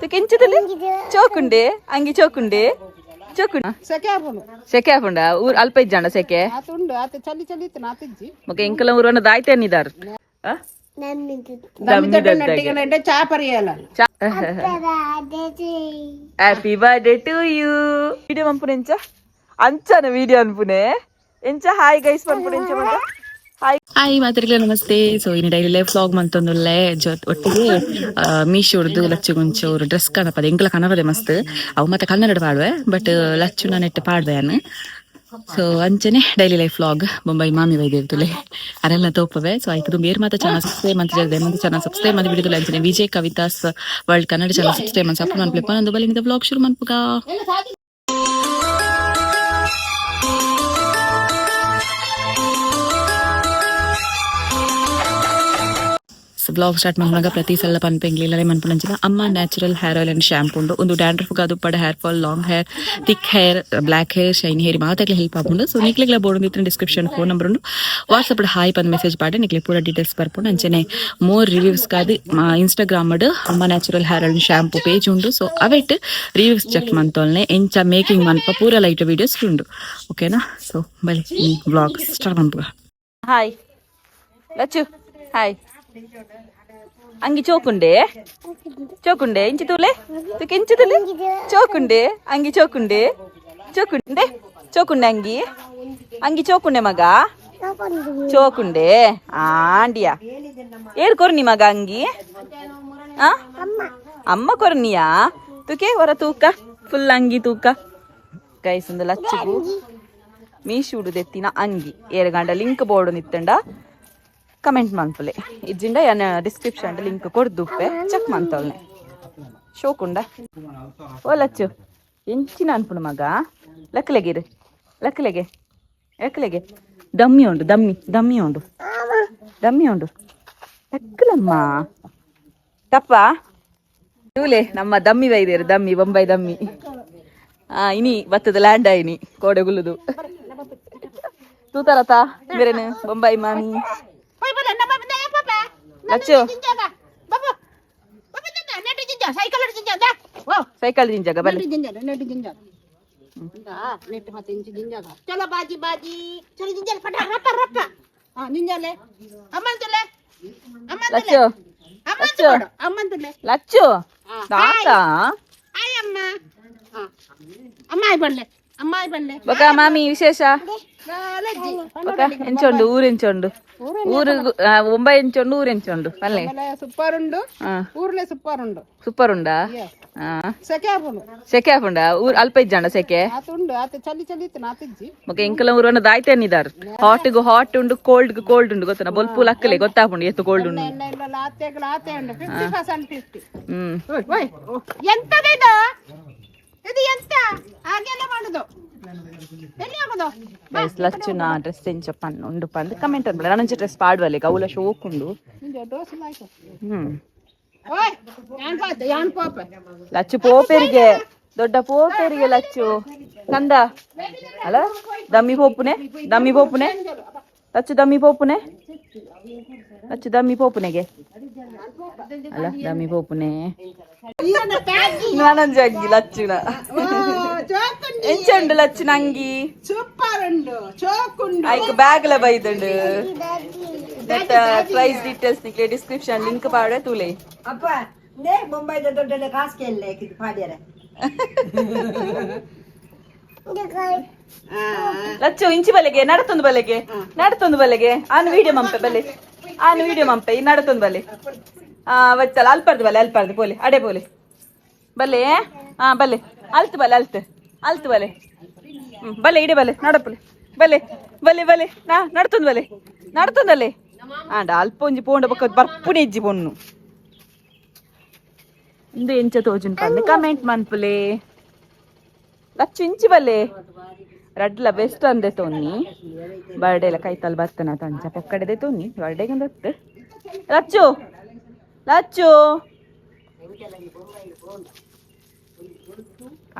ತುಕೆಂಚದಲ್ಲಿ ಚೋಕುಂಡೆ ಅಂಗಿ ಚೋಕುಂಡೆ ಚೋಕುಂಡ. ಸೆಕೆ ಆಪುಂಡು. ಸೆಕೆ ಆಪುಂಡ? ಊರ್ ಅಲ್ಪ ಇಜ್ಜಾಂಡ ಸೆಕೆ? ಆತ ಉಂಡು, ಆತ ಚಳಿ ಚಳಿ ಇತ್ತು, ನಾತಿಜ್ಜಿ. ಮಗ ಎಂಕಲ ಊರನ್ನ ದಾಯ್ತೆ ಅನ್ನಿದಾರ್. ನಟ್ಟಿಗೆ ಚಾ ಪರಿಯಲ್ಲ. Happy birthday to you. Video పంపుನೆ ಎಂಚ ಅಂಚನ ವಿಡಿಯೋ ಅನ್ಪುನೆ ಎಂಚ? ಹಾಯ್ ಗೈಸ್ ಪನ್ಪುನೆ ಎಂಚ ಮಗ? ಹಾಯ್. ಹಾಯ್ ಮಾತ್ರಿಗಳ, ನಮಸ್ತೆ. ಸೊ ಇನ್ನು ಡೈಲಿ ಲೈಫ್ ವ್ಲಾಗ್ ಮಂತೊಂದುಲ್ಲೆ. ಒಟ್ಟಿಗೆ ಮೀಶೋರ್ದು ಲಚ್ಚುಗೊಂಚೂರು ಡ್ರೆಸ್ ಕನಪದೆ. ಎಂಕಲ ಕನಪದೆ ಮಸ್ತ್. ಅವು ಮತ್ತೆ ಕನ್ನಡ ಪಾಡುವೆ, ಬಟ್ ಲಚ್ಚು ನೆಟ್ ಪಾಡುವೆ ಅನ್. ಸೊ ಅಂಚನೆ ಡೈಲಿ ಲೈಫ್ ವ್ಲಾಗ್. ಬೊಂಬೈ ಮಾಮಿ ವೈದ್ಯರ್ತುಲೆ ಅರೆಲ್ಲ ತೋಪವೆ. ಸೊ ಆಯ್ತು, ಬೇರೆ ಮಾತ ಚಾನಲ್ ಸಬ್ಸ್ಕ್ರೈಬ್ ಅಂತ ಹೇಳಿದೆ ಮತ್ತೆ ಚಾನಲ್ ಸಬ್ಸ್ಕ್ರೈಬ್ ಮಾಡಿ ಬಿಡುದಿಲ್ಲ. ಅಂಚನೆ Vijay Kavitha's world Kannada channel subscribe ಮಾಡಿ ಸಪೋರ್ಟ್ ಮನ್ಪ್ಲೆ. ನಂದು ಬಲಿನಿಂದ ವ್ಲಾಗ್ ಶುರು ಮನ್ಪುಗ. ವ್ಲಾಗ್ ಸ್ಟಾರ್ಟ್ ಮಾಡುವಾಗ ಪ್ರತಿ ಸಲ ಪನ್ಪೆಂಗ್ಲಿಲ್ಲರೆ ಮನ್ಪುನಂಚಿನ ಅಮ್ಮ ನ್ಯಾಚುರಲ್ ಹೇರ್ ಆಯಿಲ್ ಅಂಡ್ shampoo ಉಂಡು. ಒಂದು ಡ್ಯಾಂಡ್ರಫ್ ಅದು ಪಡ, hair fall, long hair, thick hair, black hair, shiny hair ಮಾತಾಗ್ಲಿ help ಆಪುಂಡು. ಸೊ ನಿಕ್ಲೆಗ್ಲ ಬೋರ್ಡ್ ಇತ್ತಿನ ಡಿಸ್ಕ್ರಿಪ್ಷನ್ ಫೋನ್ ನಂಬರ್ ಉಂಡು. ವಾಟ್ಸಪ್ ಹಾಯ್ ಪಂದ್ ಮೆಸೇಜ್ ಪಾಡೆ, ನಿಕ್ಲೆ ಪೂರ ಡೀಟೇಲ್ಸ್ ಬರ್ಪುಂಡು. ಅಂಚನೆ ಮೋರ್ ರಿವ್ಯೂಸ್ ಕಾದ್ ಇನ್ಸ್ಟಾಗ್ರಾಮ್ ಅಮ್ಮ natural hair oil shampoo page ಉಂಡು. ಸೊ ಅವೆಟ್ ರಿವ್ಯೂಸ್ ಚೆಕ್ ಮಂತೊಲ್ನೆ, ಎಂಚ ಮೇಕಿಂಗ್ ಮನ್ಪ ಪೂರ ಲೈಟ್ ವೀಡಿಯೋಸ್ ಉಂಡು. ಓಕೆನಾ? ಸೊ ಬಲಿ, ವ್ಲಾಗ್ ಸ್ಟಾರ್ಟ್ ಮನ್ಪುಗ. Hi Lacchu, hi. ಅಂಗಿ ಚೋಕುಂಡೆ, ಚೋಕುಂಡೆ. ಇಂಚಿ ತೂಲೆ, ತುಕೆ ಇಂಚಿ ತೂಲೆ. ಚೋಕುಂಡೆ ಅಂಗಿ, ಚೋಕುಂಡೆ, ಚೋಕುಂಡೆ, ಚೋಕುಂಡೆ ಅಂಗಿ, ಅಂಗಿ ಚೋಕುಂಡೆ ಮಗ, ಚೋಕುಂಡೆ. ಆಂಡಿಯಾ, ಏರ್ ಕೊರ್ನಿ ಮಗ ಅಂಗಿ? ಆ ಅಮ್ಮ ಕೊರ್ನಿಯಾ? ತುಕೆ ಹೊರ ತೂಕ, ಫುಲ್ ಅಂಗಿ ತೂಕ. ಗೈಸ್, ಒಂದು ಲಚ್ಚುಗು ಮೀಶೂಡು ದೆತ್ತಿನ ಅಂಗಿ ಏರಗಾಂಡ ಲಿಂಕ್ ಬೋರ್ಡ್ ನಿತ್ತಂಡ ಕಮೆಂಟ್ ಮನ್ಪುಲೆ. ಇಜ್ಜಿಂಡ ಯಾನ ಡಿಸ್ಕ್ರಿಪ್ಷನ್ ಲಿಂಕ್ ಕೊಡ್ದುಪ್ಪೆ, ಚೆಕ್ ಮಂತೊಲ್ನೆ. ಶೋಕುಂಡ ಓ ಲಚ್ಚು? ಎಂಚಿನ ಅನ್ಪುಣ ಮಗ? ಲಕ್ಕಲೆಗಿರು, ಲಕ್ಕಲೆಗೆ, ಲಕ್ಕಲೆಗೆ. ದಮ್ಮಿ ಉಂಡು, ದಮ್ಮಿ, ದಮ್ಮಿ ಉಂಡು, ದಮ್ಮಿ ಉಂಡು. ಲಕ್ಕಲಮ್ಮ ತಪ್ಪ ತೂಲೆ, ನಮ್ಮ ದಮ್ಮಿ ಬೈದೇರು, ದಮ್ಮಿ, ಬೊಂಬೈ ದಮ್ಮಿ. ಆ ಇನಿ ಬತ್ತದ ಲ್ಯಾಂಡ್ ಆಯಿನಿ ಕೋಡೆಗುಲ್ಲುದು ತೂತಾರತ ಬೇರೆನು ಬೊಂಬೈ ಮಾಮಿ. ಲಚ್ಚು, ಸೈಕಲ್ ಜಿಂಜಾಗ ಬಲ್ಲೆ. ಚಲೋ ಬಾಜಿ ಬಾಜಿ, ಚಲೋ ಜಿಂಜಾಲೆ, ಪಟ ರಪ್ಪ ರಪ್ಪ. ಹಾ ನಿಂಜಾಲೆ ಅಮ್ಮಂತುಲೆ, ಅಮ್ಮಂತುಲೆ. ಲಚ್ಚು, ಲಚ್ಚು. ಅಮ್ಮಂತುಲೆ. ಲಚ್ಚು ತಾತ. ಆಯ್ ಅಮ್ಮ. ಹಾ ಅಮ್ಮ ಆಯ್ ಬನ್ಲೆ, ಅಮ್ಮ ಆಯ್ ಬನ್ಲೆ. ಬೊಕ ಮಾಮಿ ವಿಶೇಷ? ಲಜ್ಜಿ. ಬೊಕ ಎಂಚೊಂಡು ಊರು? ಎಂಚೊಂಡು ಊರು? ಒಂಬೈ ಎಂಚೊಂಡು ಊರು? ಎಂಚೊಂಡು ಪಲ್ಲೆ? ಸೂಪರ್ ಉಂಡು. ಹಾ. ಊರ್ಲೆ ಸೂಪರ್ ಉಂಡು. ಸೂಪರ್ ಉಂಡಾ? ಹಾ. ಸೆಕೆ ಆಪುಂಡು. ಸೆಕೆ ಆಪುಂಡ? ಊರ್ ಅಲ್ಪ ಇಜ್ಜಾಂಡ ಸೆಕೆ? ಆತ ಉಂಡು, ಆತ ಚಳಿ ಚಳಿ ಇತ್ತು, ನಾತಿಜ್ಜಿ. ಮಗ ಎಂಕಲ ಊರನ್ನ ದಾಯ್ತೆ ಅನ್ನಿದಾರ್. ಹಾಟ್ ಗೂ ಹಾಟ್ ಉಂಡು, ಕೋಲ್ಡ್ ಗೂ ಕೋಲ್ಡ್ ಉಂಡು. ಗೊತ್ತನ? ಬೊಲ್ಪು ಲಕ್ಕಲೆ ಗೊತ್ತಾಪುಂಡು ಎತ್ತು ಕೋಲ್ಡ್ ಉಂಡು. ಎಲ್ಲ ಇಲ್ಲ, ಆತೆಗಳ ಆತೆ ಉಂಡು, 50% 50. ಹ್ಮ್. ಎಂತದ ಇದು? ಇದು ಎಂತ ಹಾಗೆಲ್ಲ ಮಾಡುದು? ಎಲ್ಲಿ ಹೋಗುದು? ಗೈಸ್, ಲಚ್ಚುನ ಡ್ರೆಸ್ ಎಂಚ ಪನ್ ಉಂಡು ಪಂದ್ ಕಮೆಂಟ್ ಅನ್ಬಿಡ. ನಾನೊಂಚ ಡ್ರೆಸ್ ಪಾಡುವಲ್ಲಿ ಅವುಲ ಶೋಕ್ ಉಂಡು. ನಿಂಗೆ ಡೋಸ್ ಆಯ್ತು. ಹ್ಮ್. ಓಯ್, ಯಾನ್ ಪಾತೆ, ಯಾನ್ ಪಾಪೆ. ಲಚ್ಚು ಪೋಪೆರಿಗೆ, ದೊಡ್ಡ ಪೋಪೆರಿಗೆ ಲಚ್ಚು ಕಂದ ಅಲ್ಲ. ದಮ್ಮಿ ಪೋಪುನೆ, ದಮ್ಮಿ ಪೋಪುನೆ ಲಚ್ಚು, ದಮ್ಮಿ ಪೋಪುನೆ ಲಚ್ಚು, ದಮ್ಮಿ ಪೋಪುನೆಗೆ ಅಲ್ಲ, ದಮ್ಮಿ ಪೋಪುನೆ. ನಾನೊಂಜಿ ಅಂಗಿ ಲಚ್ಚುನ ಎಂಚ ಉಂಡು ಲಚ್ಚುನ ಅಂಗಿ? ಸೂಪರ್ ಉಂಡು, ಚೋಕ್ ಉಂಡು. ಐಕ್ ಬ್ಯಾಗ್ ಲ ಬೈದುಂಡು. ನೆತ್ತ ಪ್ರೈಸ್ ಡೀಟೇಲ್ಸ್ ನಿಕ್ಲೆ ಡಿಸ್ಕ್ರಿಪ್ಷನ್ ಲಿಂಕ್ ಪಾಡೆ, ತೂಲೆ. ಅಪ್ಪ ನೇ ಬೊಂಬೈದ ದೊಡ್ಡ ಕಾಸು ಕೇಳಲೆ ಇದು ಪಾಡ್ಯರ. ಲಚ್ಚು, ಇಂಚಿ ಬಲೆಗೆ ನಡತೊಂದು, ಬಲೆಗೆ ನಡತೊಂದು, ಬಲೆಗೆ. ಆನು ವಿಡಿಯೋ ಮಂಪೆ ಬಲೆ, ಆನು ವಿಡಿಯೋ ಮಂಪೆ. ಈ ನಡತೊಂದು ಬಲೆ. ಆ ವಚ್ಚಲ ಅಲ್ಪರ್ದು ಬಲೆ, ಅಲ್ಪರ್ದು ಪೋಲೆ, ಅಡೆ ಪೋಲೆ ಬಲ್ಲೆ. ಹಾ ಬಲ್ಲೆ, ಅಲ್ತು ಬಲೆ, ಅಲ್ತು, ಅಲ್ತು ಬಲೆ. ಹ್ಮ್, ಬಲೆ, ಇಡೆ ಬಲೆ, ನಡಪುಲೆ ಬಲೆ, ಬಲೆ, ಬಲೆ. ನಾ ನಡ್ತೊಂದು ಬಲೆ, ನಡ್ತೊಂದಲ್ಲೇ ಆಂಡ ಅಲ್ಪ ಒಂಜಿ ಪೋಂಡ ಬೊಕ್ಕ ಬರ್ಪುನೆ ಇಜ್ಜಿ ಪೊಣ್ಣು. ಇಂದು ಎಂಚ ತೋಜುನ್ ಪಂದ್ ಕಮೆಂಟ್ ಮನ್ಪುಲೆ. ಲಚ್ಚು, ಇಂಚಿ ಬಲ್ಲೆ. ರಡ್ಲ ಬೆಸ್ಟ್ ಅಂದೆ ತೋನ್ನಿ. ಬರ್ಡೇ ಎಲ್ಲ ಕೈತಲ್ ಬರ್ತನ ತಂಚ ಪೊಕ್ಕಡೆದೆ ತೋನ್ನಿ. ಬರ್ಡೇಗೆ ಬತ್ತು. ಲಚ್ಚು, ಲಚ್ಚು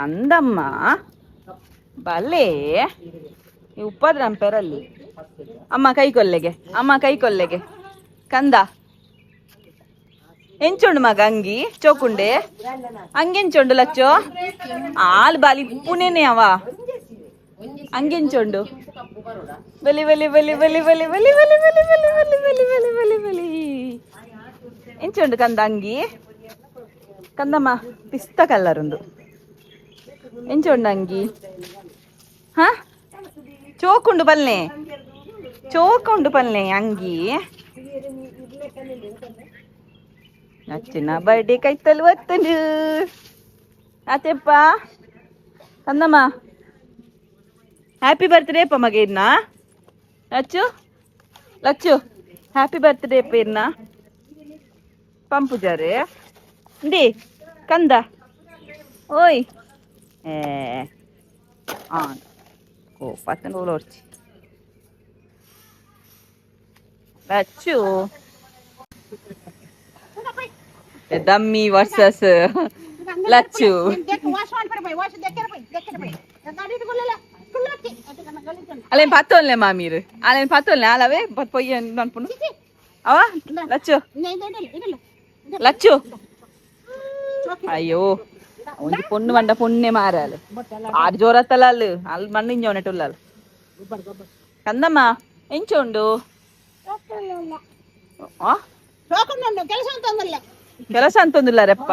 ಅಂದಮ್ಮ ಬಲ್ಲೆ. ಈ ಉಪ್ಪದ್ರ ಪೆರಲ್ಲಿ. ಅಮ್ಮ ಕೈ ಕೊಲ್ಲೆಗೆ, ಅಮ್ಮ ಕೈ ಕೊಲ್ಲೆಗೆ ಕಂದ. ಎಂಚುಂಡು ಮಗ ಅಂಗಿ ಚೋಕುಂಡೆ ಅಂಗೆಂಚುಂಡು ಲಚ್ಚೋ ಆಲ್ ಬಾಲಿ ಪುಣೆನೆ ಅವ ಅಂಗೆಂಚುಂಡು ಬಲಿ ಬಲಿ ಬಲಿ ಬಲಿ ಬಲಿ ಬಲಿ ಬಲಿ ಬಲಿ ಬಲಿ ಬಲಿ ಬಲಿ ಬಲಿ ಬಲಿ ಬಲಿ ಎಂಚುಂಡು ಕಂದ ಅಂಗಿ ಕಂದಮ್ಮ ಪಿಸ್ತ ಕಲ್ಲರ್ ಉಂದು ಎಂಚುಂಡು ಅಂಗಿ ಹಾ ಚೋಕುಂಡು ಪಲ್ನೆ ಚೋಕುಂಡು ಪಲ್ನೆ ಅಂಗಿ ಅಚ್ಚಿನ ಬರ್ಡೇ ಕೈತಲ್ ಒತ್ತುಂಡು ಆತೆಪ್ಪ ಕಂದಮ್ಮ ಹ್ಯಾಪಿ ಬರ್ತ್ಡೇ ಅಪ್ಪ ಮಗ ಇರ್ನ ಲಚ್ಚು ಲಚ್ಚು ಹ್ಯಾಪಿ ಬರ್ತ್ಡೇ ಅಪ್ಪ ಇರ್ನ ಪಂಪುಜಾರೆ ಇಂದಿ ಕಂದ ಓಯ್ ಏ ಆ ಕೋಪತ್ತನ ಓಲೋರ್ಚಿ ಲಚ್ಚು ದಮ್ಮಿ ವರ್ಸಸ್ ಲಚ್ಚು. ಅಲ್ಲೇನು ಪತ್ತೊನ್ಲೆ ಮಾಮೀರು ಅಲ್ಲೇನು ಪತ್ತೊನ್ಲೆ ಅಲವೇ ಪೊಯ್ಯ ಅನ್ಪುನು ಅವ ಲಚ್ಚು ಲಚ್ಚು. ಅಯ್ಯೋ ಒಂಜಿ ಪೊಣ್ಣು ಬಂಡ ಪೊಣ್ಣೆ ಮಾರಾಲು ಆರು ಜೋರತ್ತಲ್ಲ ಅಲ್ಲಿ ಅಲ್ಲಿ ಮಣ್ಣು ಇಂಜೋನೆಟುಲ್ಲ ಕಂದಮ್ಮ ಎಂಚ ಉಂಡು? ಕೆಲಸ ಅಂತಂದಿಲ್ಲಾರಪ್ಪ.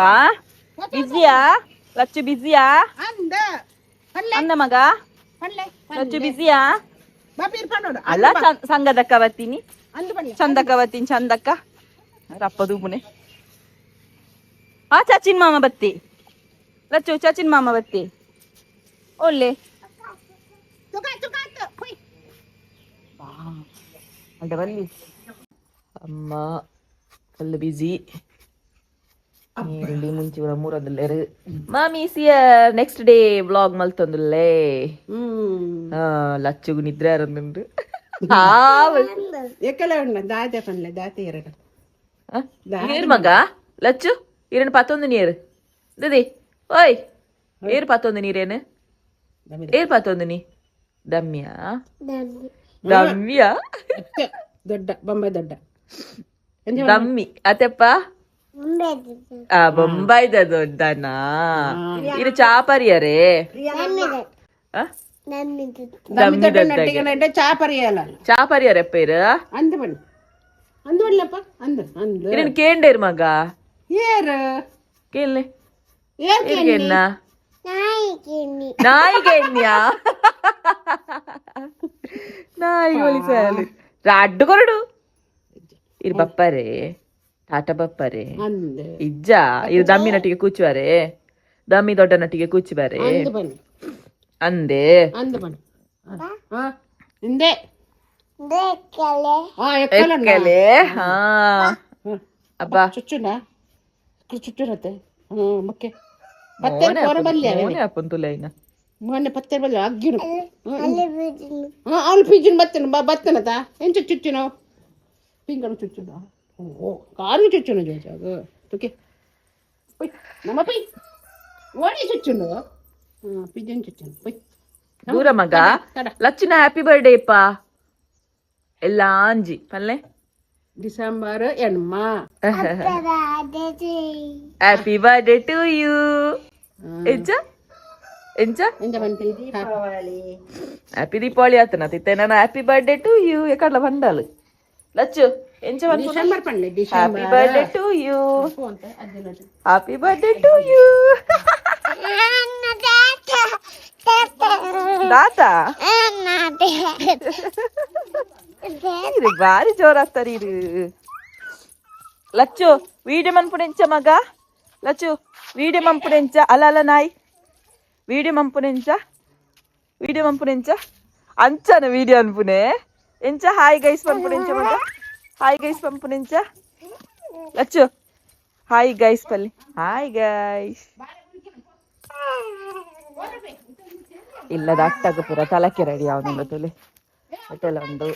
ಬಿಸಿಯಾ ಲಚ್ಚು? ಬಿಸಿಯಾ ಅಂದ ಮಗ? ಲಚ್ಚು ಬಿಸಿಯಾ? ಅಲ್ಲ ಸಂಘದಕ್ಕ ಬತ್ತೀನಿ, ಚಂದಕ್ಕ ಬತ್ತೀನಿ, ಚಂದಕ್ಕ ರಪ್ಪ ದೂಪುನೆ. ಆ ಚಾಚಿನ್ ಮಾಮ ಬತ್ತಿ ಲಚ್ಚು, ಚಾಚಿನ್ ಮಾಮ ಬತ್ತಿ ಒಳ್ಳೆ ಅಡ್ಡ ಬಲ್ಲಿ. ಅಮ್ಮ ಫುಲ್ ಬಿಸಿ, ನೀರುಳ್ಳಿ ಮುಂಚಿ ಮೂರೊಂದುಲ್ಲೇರು. ಮಾಮಿ ಸಿಯರ್ ನೆಕ್ಸ್ಟ್ ಡೇ ವ್ಲಾಗ್ ಮಲ್ತೊಂದುಲ್ಲೇ. ಲಚ್ಚುಗು ನಿದ್ರೆ ಅರಂದುಂಡು. ದಾತೆ ಪನ್ಲೆ ದಾತೆ ಎರಡು. ಏರು ಮಗ ಲಚ್ಚು ಇರಣ ಪತ್ತೊಂದು ನೀರು ದದಿ ಓಯ್ ಏರು ಪತ್ತೊಂದು ನೀರೇನು ಏರು ಪತ್ತೊಂದು ನೀ ದಮ್ಯಾ ದಮ್ಯಾ ದೊಡ್ಡ ಬೊಂಬೆ ದೊಡ್ಡ ದಮ್ಮಿ ಅತೆಪ್ಪ. ಆ ಬೊಂಬಾಯ್ದ ದೊಡ್ಡನಾ ಇದು ಚಾಪರಿಯರೇ? ದಮ್ಮಿ ದೊಡ್ಡ ಚಾಪರಿಯಲ್ಲ. ಚಾಪರಿಯರಪ್ಪ ಇರು. ಅಂದ ಬನ್ನಿ ಅಂದು ಬನ್ನಿಯಪ್ಪ ಅಂದು ಅಂದು. ಇರನ್ ಕೇಂಡೇರು ಮಗ. ಏರು ಕೇಳ್ನೆ. ಏರ್. ಏರ್ಗೆನ್ನ ನಾಯಿಗೆ ಎನ್ಯಾ ನಾಯಿ ಒಲಿಸಾಲು ರಡ್ಡು ಕೊರಡು ಇರು ಬಪ್ಪರೆ ಟಾಟಾ ಬಪ್ಪರೆ. ಅಂದು. ಇಜ್ಜ ಇದು ದಮ್ಮಿ ನಟಿಗೆ ಕೂಚುವರೆ, ದಮ್ಮಿ ದೊಡ್ಡ ನಟಿಗೆ ಕೂಚುವರೆ. ಅಂದು ಬನ್ನಿ. ಅಂದೆ. ಅಂದು ಬನ್ನಿ ಹಾ ಹಿಂದೆ ಹಾ ಎಕ್ಕಲ. ಎಕ್ಕಲೆ ಹಾ ಅಬ್ಬಾ. ಚುಚ್ಚುನ ಚುಚ್ಚುರತ್ತೆ ಹ್ಞೂ ಮಕ್ಕೆ ಪತ್ತೆ ಪೋರ ಬಲ್ಲೆ. ಮೋನೆ ಅಪ್ಪನ್ ತುಲೈನ. ಮೊನ್ನೆ ಪತ್ತೆ ಬಲ್ಲೆ ಅಗ್ಗಿರು ಹಾಂ ಅವಳು ಪಿಜ್ಜಿನ ಬತ್ತನ ಬತ್ತನತ ಎಂಚ ಚುಚ್ಚುನು ಪಿಂಗಣ ಚುಚ್ಚುನ ಓ ಕಾರು ಚುಚ್ಚುನು ಜೋಜಾಗ ತುಕೆ ಪೊಯ್ ನಮ್ಮ ಪೊಯ್ ಓಡಿ ಚುಚ್ಚುನು ಹಾಂ ಪಿಜ್ಜನ್ ಚುಚ್ಚುನು ಪೊಯ್. ದೂರ ಮಗ ಲಚ್ಚಿನ ಹ್ಯಾಪಿ ಬರ್ಡೇ ಪಾ ಎಲ್ಲ ಅಂಜಿ ಪಲ್ಲೆ. ಡಿಸೆಂಬರ್ ಎಣ್ಮ. ಹ್ಯಾಪಿ ಬರ್ಡೇ ಟು you ಎಂಚ ಎಂಚ? ಎಂಚ ಬಂತಿ? ಹ್ಯಾಪಿ ದೀಪಾವಳಿ ಆತನ ತಿತ್ತೆ ನಾನು. ಹ್ಯಾಪಿ ಬರ್ಡೇ ಟು you ಎಕಡ್ಲ ಬಂಡಲ್ ಲಚ್ಚು ಎಂಚ? December ಪನ್ಲೆ. Happy December birthday to you, happy birthday to you ದಾತ. ಇರು ಬಾರಿ ಜೋರಾಗ್ತಾರೆ ಇರು. ಲಚ್ಚು ವೀಡಿಯೋ ಮನ್ಪುನೆಂಚ ಮಗ? ಲಚ್ಚು ವೀಡಿಯೋ ಮಂಪುನೆಂಚ? ಅಲ್ಲ ಅಲ್ಲ ನಾಯಿ ವೀಡಿಯೋ ಮಂಪುನೆಂಚ? ವೀಡಿಯೋ ಮಂಪುನೆಂಚ? ಅಂಚನ ವೀಡಿಯೋ ಅನ್ಪುನೆ ಎಂಚ? ಹಾಯ್ ಗೈಸ್ ಪಂಪುನೆಂಚ ಮಗ? ಹಾಯ್ ಗೈಸ್ ಪಂಪುನೆಂಚ ಲಚ್ಚು? ಹಾಯ್ ಗೈಸ್ ಪಲ್ಲಿ, ಹಾಯ್ ಗೈಸ್. ಇಲ್ಲದ ಅಟ್ಟಾಗ ಪೂರ ತಲಕ್ಕೆ ರೆಡಿ ಆವೊಂದುಂಡು ತುಲಿ ಅಟ್ಟೆಲ್ಲ ಉಂಡು.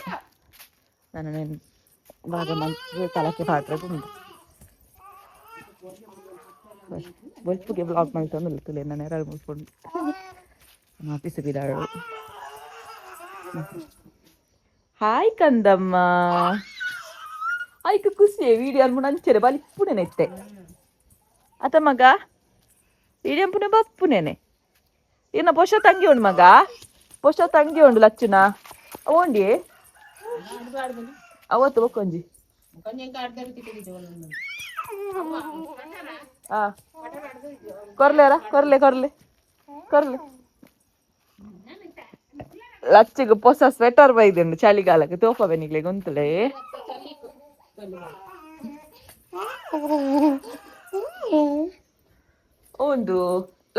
ನಾನು ಬಾಗ ಮಂತ್ ತಲಕ್ಕೆ ಪಾಡ್ರೆ ಉಂಡು. ಬೊಲ್ಪುಗೆ ಬ್ಲಾಗ್ ಮಲ್ತೊಂದುಲ್ಲ ತುಲೆ. ನಾನು ಎರಡು ಮುಲ್ಪುಂಡು ಆಫೀಸ್ ಬಿದಾಳು. ಹಾಯ್ ಕಂದಮ್ಮ. ಐಕ್ ಖುಷಿ ವಿಡಿಯೋ ಅನ್ಪುನ ಅಂಚೆರೆ ಬಲಿಪ್ಪುನೇನೆ ಇತ್ತೆ ಅತ ಮಗ ವಿಡಿಯೋ ಅನ್ಪುನೆ ಬಪ್ಪುನೇನೆ ಇನ್ನ ಪೊಶ ತಂಗಿ ಉಂಡು ಮಗ ಪೊಶ ತಂಗಿ ಉಂಡು ಲಚ್ಚುನ ಓಂಡಿ ಅವತ್ತು ಬೊಕ್ಕೊಂಜಿ. ಆ ಕೊರ್ಲೆರ ಕೊರ್ಲೆ ಕೊರ್ಲೆ ಕೊರ್ಲೆ. ಲಚ್ಚಿಗೆ ಪೊಸ ಸ್ವೆಟರ್ ಬೈದುಂಡು ಚಳಿಗಾಲಕ್ಕೆ ತೋಪ ಬೆನಿಗ್ಲೆ ಗೊಂತುಲೆ. ಒಂದು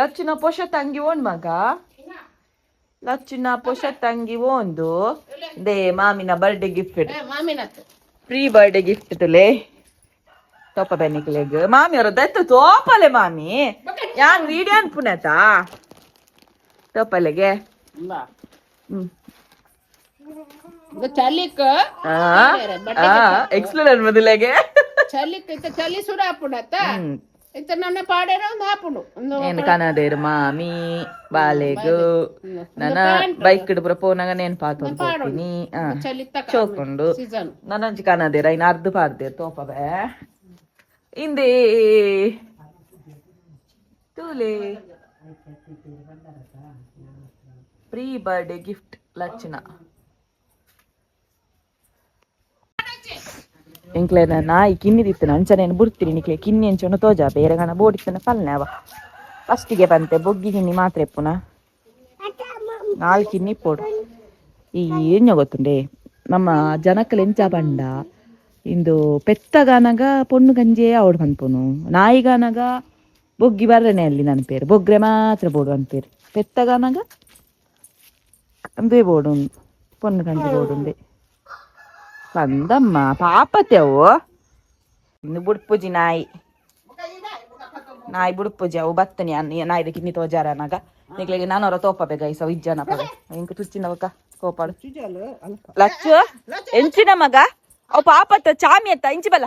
ಲಚ್ಚಿನ ಪೊಶ ತಂಗಿ ಓಣ್ ಮಗ ಲಚ್ಚಿನ ಪೊಶ ತಂಗಿ ಒಂದು they ಮಾಮಿನ ಬರ್ಡೇ ಗಿಫ್ಟ್. ಮಾಮಿನತ್ತು. ಪ್ರೀ ಬರ್ಡೇ ಗಿಫ್ಟ್ ತುಲೆ ತೋಪ ಬೆನಿಕ್ಲೆಗ್ ಮಾಮಿ ಅವರ ದತ್ತು ತೋಪಲೆ ಮಾಮಿ ಯಾನ್ ವಿಡಿಯೋ ಅನ್ಪುನೇತಾ ತೋಪಲೆಗೆ. ಹ್ಮ್. ಚಲಿಕ್. ಎಕ್ಸ್ಪ್ಲೇನ್ ಮೊದಲೆಗೆ. ಚಲಿಕ್ ಇತ್ತ ಚಲಿ ಸುರ ಆಪುಂಡತ್ತ ಇತ್ತ ನನ್ನ ಪಾಡೇರ ಒಂದು ಆಪುಂಡು ಒಂದು. నేను ಕನದೇರು ಮಾಮಿ ಬಾಲೆಗು ನನ್ನ ಬೈಕ್ ಪೂರ ಪೋನಾಗ ನೇನ್ ಪಾತೊಂದು ಪೋಪಿನಿ. ಚಲಿತ್ತ ಚೋಕೊಂಡು ಸೀಸನ್. ನನೊಂಜಿ ಕನದೇರ ಇನ್ನು ಅರ್ಧ ಪಾಡ್ದೇರು ತೋಪವೆ ಇಂದೇ ತೂಲೆ ಪ್ರೀ ಬರ್ಡೇ ಗಿಫ್ಟ್ ಲಚ್ಚನ. ಎಂಕ್ಲೆನ ನಾಯಿ ಕಿನ್ನಿದಿತ್ತನ ಅಂಚನೇನು ಬುಡ್ತಿರಿ ನಿಕ್ಲೆ ಕಿನ್ನಿ ಅಂಚನ ತೋಜ ಬೇರೆ ಗಣ ಬೋಡಿತ್ತನ ಪಲ್ನೆ ಅವ ಫಸ್ಟಿಗೆ ಬಂತೆ ಬೊಗ್ಗಿ ಕಿನ್ನಿ ಮಾತ್ರ ಎಪ್ಪುನ ನಾಲ್ ಕಿನ್ನಿ ಪೋಡು. ಈ ಏನ್ಯ ಗೊತ್ತುಂಡೆ ನಮ್ಮ ಜನಕ್ಕಲ್ ಎಂಚ ಪಂಡ ಇಂದು ಪೆತ್ತಗಾನಗ ಪೊಣ್ಣು ಗಂಜೆ ಅವಡು ಪನ್ಪುನು ನಾಯಿಗಾನಗ ಬೊಗ್ಗಿ ಬರ್ರನೆ ಅಲ್ಲಿ ನನ್ನ ಪೇರು ಬೊಗ್ರೆ ಮಾತ್ರ ಬೋಡು ಅನ್ಪೇರು ಪೆತ್ತಗಾನಗ ಅಂದೇ ಬೋಡು ಪೊಣ್ಣು ಗಂಜಿ ಬೋಡುಂದೆ ಪಂದಮ್ಮ ಪಾಪತೆ ಅವು. ಇನ್ನು ಬುಡ್ಪುಜಿ ನಾಯಿ ನಾಯಿ ಬುಡ್ಪುಜಿ ಅವು ಬತ್ತನಿ ಅನ್ನ ನಾಯಿದ ಕಿನ್ನಿ ತೋಜಾರನಾಗ ನಿಕ್ಲೆಗೆ ನಾನು ಅವರ ತೋಪಬೆ ಗೈಸ ಇಜ್ಜನ ಪವೆ ಇಂಕ ತುಚ್ಚಿನವಕ ಕೋಪಾಡು ಲಚ್ಚು ಎಂಚಿನ ಮಗ ಅವು ಪಾಪತ್ತ ಚಾಮಿ ಅತ್ತ ಇಂಚಿ ಬಲ್ಲ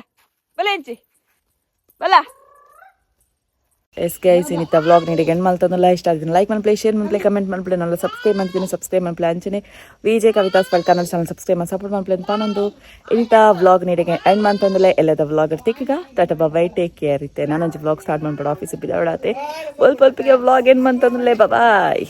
ಬಲ್ಲ ಎಂಚಿ ಬಲ್ಲ. ಎಸ್ ಗೈಸ್, ಇನ್ನಿತ್ತ ವ್ಲಾಗ್ ನೀಡಿ ಎಂಡ್ ಮಲ್ತಂದುಲ್ಲ. ಇಷ್ಟ ಆದಿನ ಲೈಕ್ ಮನ್ಪ್ಲೆ, ಶೇರ್ ಮನ್ಪ್ಲೆ, ಕಮೆಂಟ್ ಮನ್ಪ್ಲೆ, ನಲ್ಲ ಸಬ್ಸ್ಕ್ರೈಬ್ ಮಾಡ್ತೀನಿ ಸಬ್ಸ್ಕ್ರೈಬ್ ಮನ್ಪ್ಲೆ. ಅಂಚನೆ ವಿಜಯ್ ಕವಿತಾಸ್ ಪಲ್ ಕನ್ನಡ ಚಾನಲ್ ಸಬ್ಸ್ಕ್ರೈಬ್ ಮಾಡಿ ಸಪೋರ್ಟ್ ಮನ್ಪ್ಲೆ ಅಂತ ಪನೊಂದು ಇನ್ನಿತ ವ್ಲಾಗ್ ನೀಡಿಗೆ ಎಂಡ್ ಮಂತಂದುಲ್ಲ. ಎಲ್ಲದ ವ್ಲಾಗ್ ತಿಕ್ಕಗ ಟಾಟಾ ಬಾಯ್, ಟೇಕ್ ಕೇರ್. ಇತ್ತೆ ನಾನೊಂಜಿ ವ್ಲಾಗ್ ಸ್ಟಾರ್ಟ್ ಮಾಡ್ಬೇಡ ಆಫೀಸ್ ಬಿದ್ದಾವಡಾತೆ ಒಲ್ಪ ಅಲ್ಪಿಗೆ ವ್ಲಾಗ್ ಎಂಡ್ ಮಂತಂದುಲ್ಲೆ. ಬಾಯ್.